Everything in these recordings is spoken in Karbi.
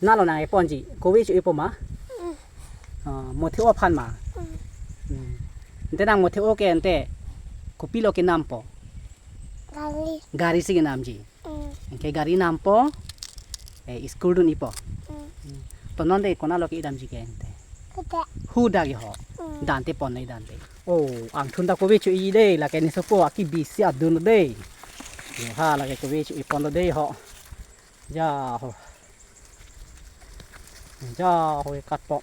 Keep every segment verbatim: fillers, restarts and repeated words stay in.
Nalo nang-eponji, kove cho-epo ma? Mm. Ah, mothe-o aphan ma? Mm. Mm. Ante nang mothe-o ke ante, kopilo kenampo? Gari. Gari si kenamji. Mm. Anke gari nampo, eh, school dun-ipo. Mm. Mm. To non de konatlo ke-edamji ke ante? Huda. Huda ke ho. Mm. Dante pon nai dante. Oh, angthun ta kove cho-e de, lake ne sopo aki bisi adun de. Yo ha, lake kove cho-eponlo de ho. Ja ho. Ja ho, ekatpo.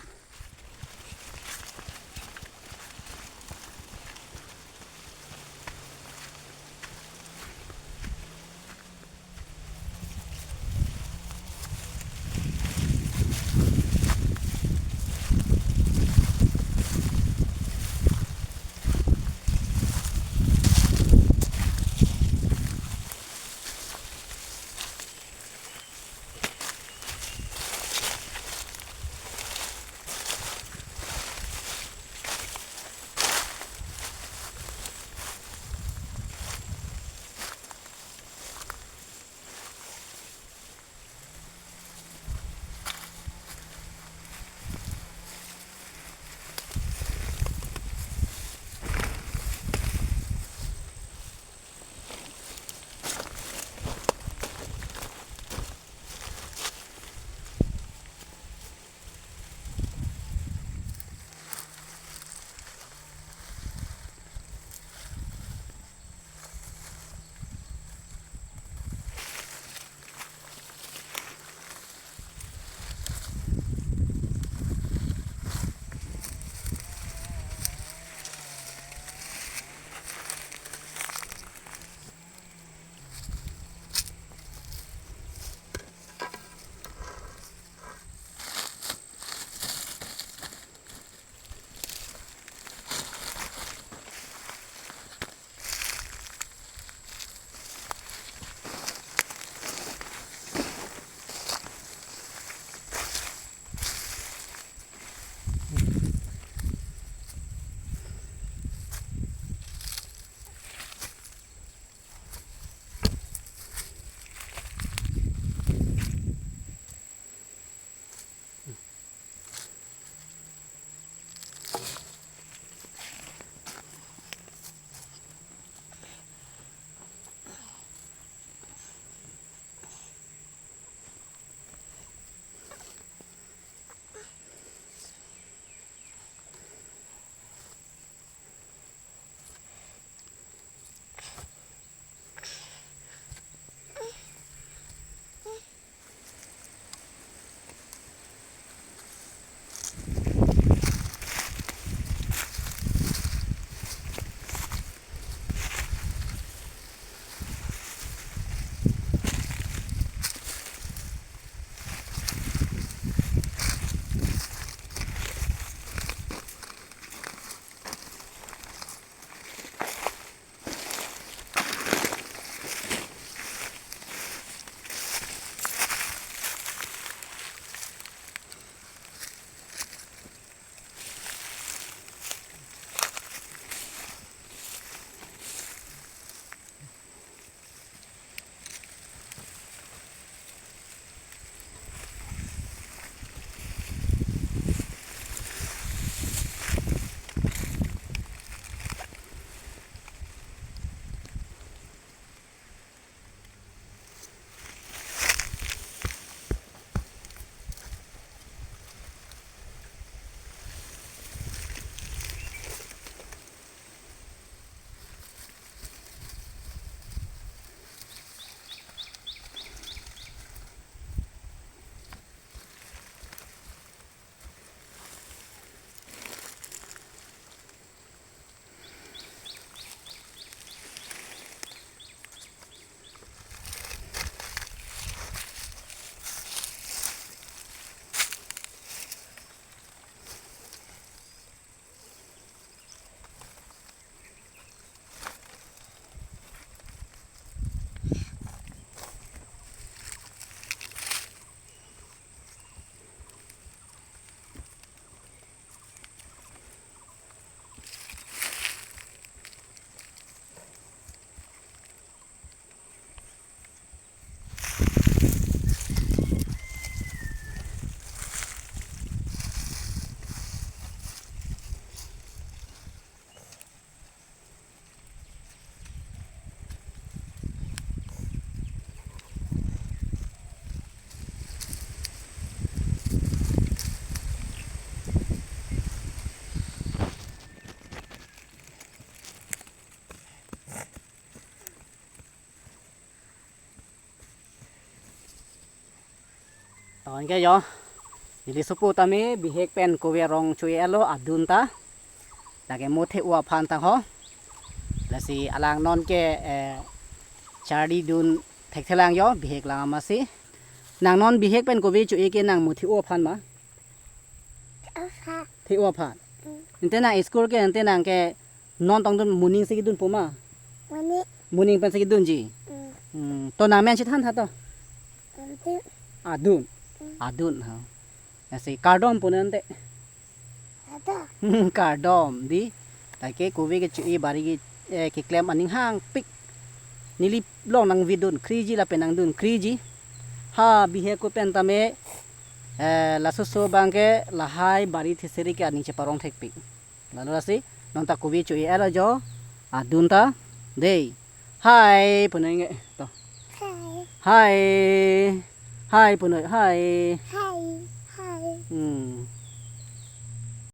Anke jo, neli sopo tame bihek pen kove arong cho-e-et lo adun ta. Lake mo the-o aphan tang ho. Lasi alang non ke, eh, charli dun thekthelang jo, bihek lang amatsi. Nang non bihek pen kove cho-e ke nang mo the-o aphan ma? Aphan. The-o aphan. Mm. Ante nang school ke ante nang ke non tongdun moning si kedunpo ma? Moning. Moning pen si kedunji. Mm. Hmm, to nang men chethan tha to. Adun. Adun. Mm. Adun ha. Lasi kardom pu non ante. Kardom. Kardom dei. Lake kove kecho-e bari ke, eh, keklem aning hangpik. Neli long nangvidun kriji lapen nangdun kriji. Ha bihek ako pen tame, eh, laso so abang ke lahai bari theseri ke aning cheparong thekpik. Lalo lasi, non ta kove cho-e-et lo jo, adun ta, dei. Hai, punoi nge, to. Hai. Hai. Hai, punoi, hai. Hai. Hai. Hmm.